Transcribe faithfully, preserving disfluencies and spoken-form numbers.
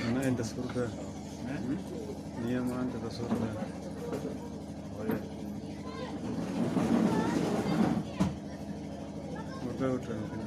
ᱚᱱᱟ ᱤᱧ ᱫᱚ ᱥᱩᱨ ᱨᱮ᱾ ᱱᱤᱭᱟᱹ ᱢᱟᱲᱟᱝ ᱛᱮᱫᱚ ᱥᱩᱨ ᱨᱮ᱾ ᱜᱚᱴᱟ ᱜᱚᱴᱟ ᱠᱟᱱᱟ᱾